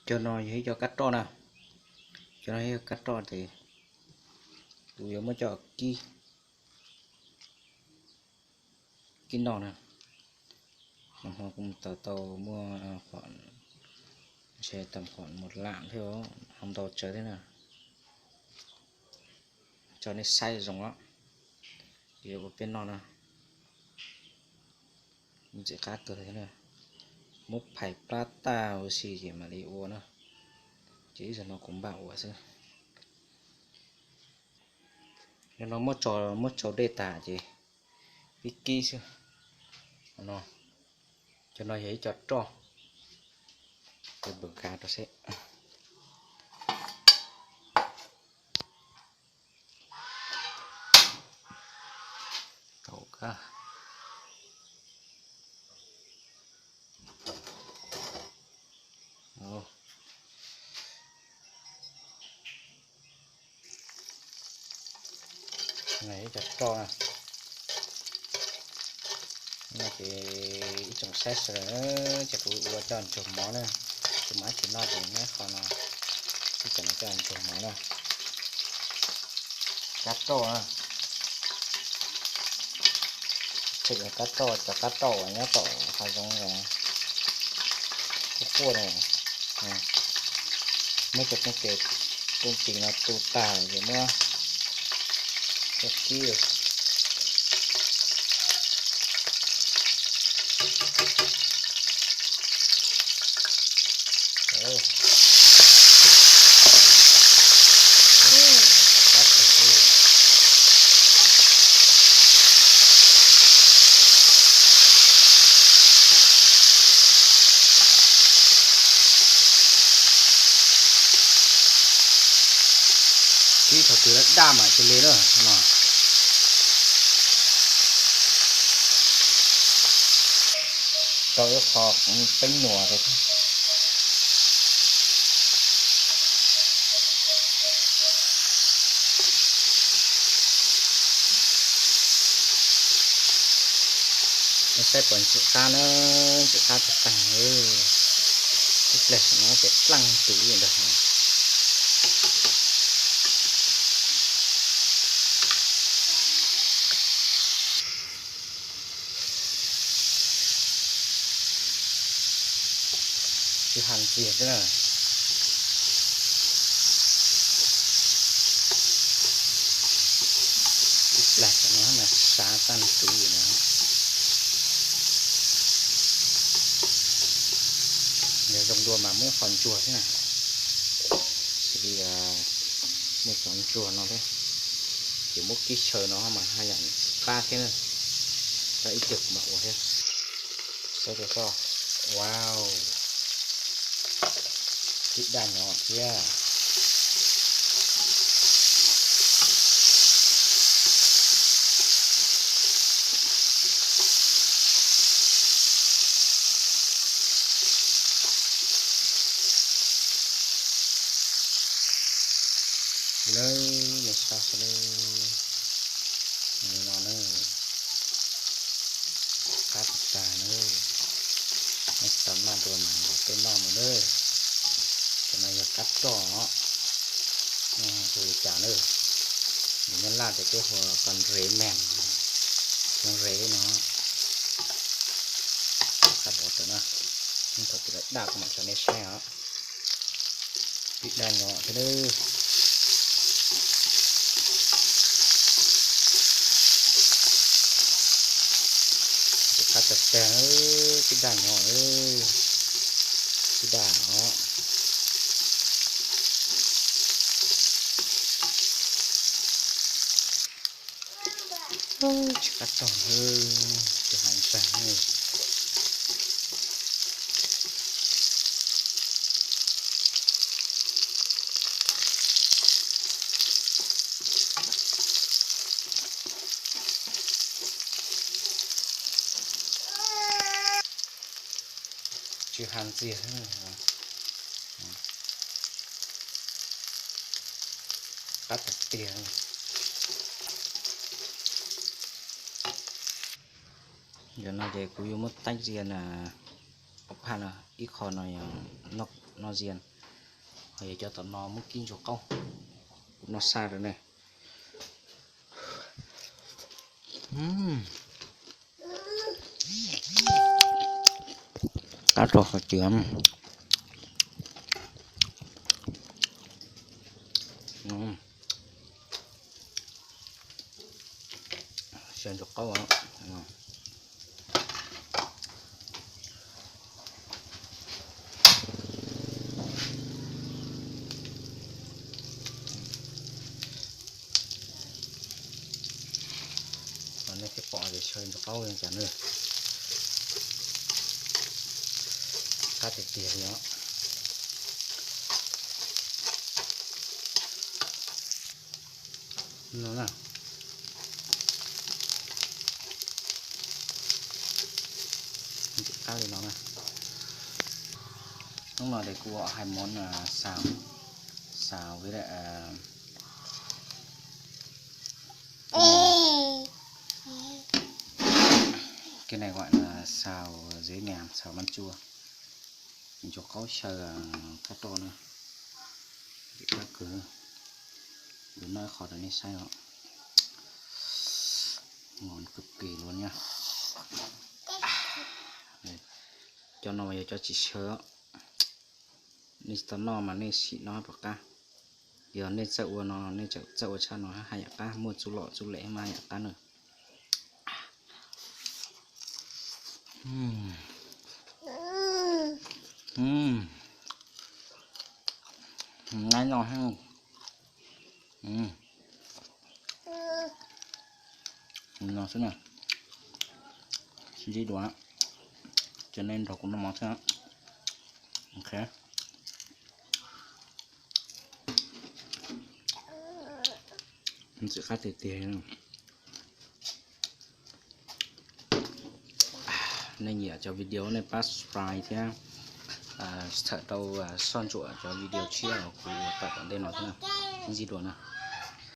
Cov no yog ib co kab roj na, cov no yog kab roj ces kuv yuav muab coj kib, kib noj na. Nag hmo kuv mus tau tau muaj qhov, ntshe tau qhov mus lam thiab, ho ntau tsawv thiab na. Tso nej saib zoo os, yuav ua peb noj na. Ntxim qab kawg thiab na. Muab phais plab tag huv si ces mam li ua na. Ces ib zaug no kuv npaj ua xwb. Yog no muab tso, muab tsau dej tas ces pib kib xwb. No, cov no yog ib co roj, ces npam kav rau seb. Kaum kab. Ib co roj na, no ces ib tsoom saib sawv daws, ces kuv ua coj ntsuag mov na, kuv mam tsis noj ces neb qhov no ib tsoom coj ntsuag mov na. Kab roj na, tseem yog kab roj, cov kab roj uas nyob tom hav zoov zoo, quaj quaj na. Muab cov kooj tes, kooj tis no tu tag ces muab coj kib. Kib thaum twg daj daj mam cia li na no. Rau ib qho peeb nuam thiab. Nej saib puas ntxim qab na, ntxim qab tag tag. Ib pliag saum no ces plaaj tus li ntawd. Tsis has ntxiag xwb na. Ib plag no mas sav tag tus li no. Yog zoo dua mas muab qhov ntsuag thiab na. Xws li muaj cov ntsuag no thiab, ces muab kib xyaw no mas haj yam qab thiab na. Tab ib pliag kuv mam ua thiab. Saib rau soj, wow, tib daj nyom thiab. Nawb, nej saib seb, no na, qab tag tag na. Nej tau noj dua mas los peb noj mus na. Cov no yog kab roj os, hu li cas na. Nyob Nyab Laj ces peb hu ua kos nrev mees, kos nrev no. Qab tag tag na, ib thaum twg lawv daj kuv mam tso nej saib os. Tib daj nyom thiab nawb. Qab tag tag, tib daj nyom, tib daj os. Tsis qab tag, tsis has ntxiag. Tsis has ntxiag, qab tiag tiag. Yog no ces kuv yuav muab teeb zias ob phaj no, ib qho no yog noj, noj zias, Ho yog cov tom no muab kib ntsuag qaub, kuv noj sab rau ne. Qab rau qhov tias xyaw ntsuag qaub. Nej thiaj pom tias xyaw ntsuag qaub zoo cas na. Qab tiag tiag li os. No na. Qab li no na. Hnub no ces kuv hais mov xaus, xaus với lại cái này gọi là xào dế mèn, xào măng chua. Ntsuag qaub xyaw qab rau na. Qab kwv, kuv noj qhov rau nej saib os. Ngon cực kỳ luôn nha. Cov no yog cov tsis xyaw. Nej tsis tau noj mas nej sim noj puas qab. Yog nej txawj ua no, nej txawj ua tshaj no haj yam qab, muaj txuj lom txuj lem mas haj yam qab na. Nab no heev. No xwb na, sib ntsib dua, ces nej nrog kuv noj mov xwb. Ok. Ntxim qab tiag tiag. Nej nyiam cov video nej pab subscribe thiab txhawm rau soj ntsuam cov video tshiab uas kuv ua tom ntej no thiab na. Sib ntsib dua na.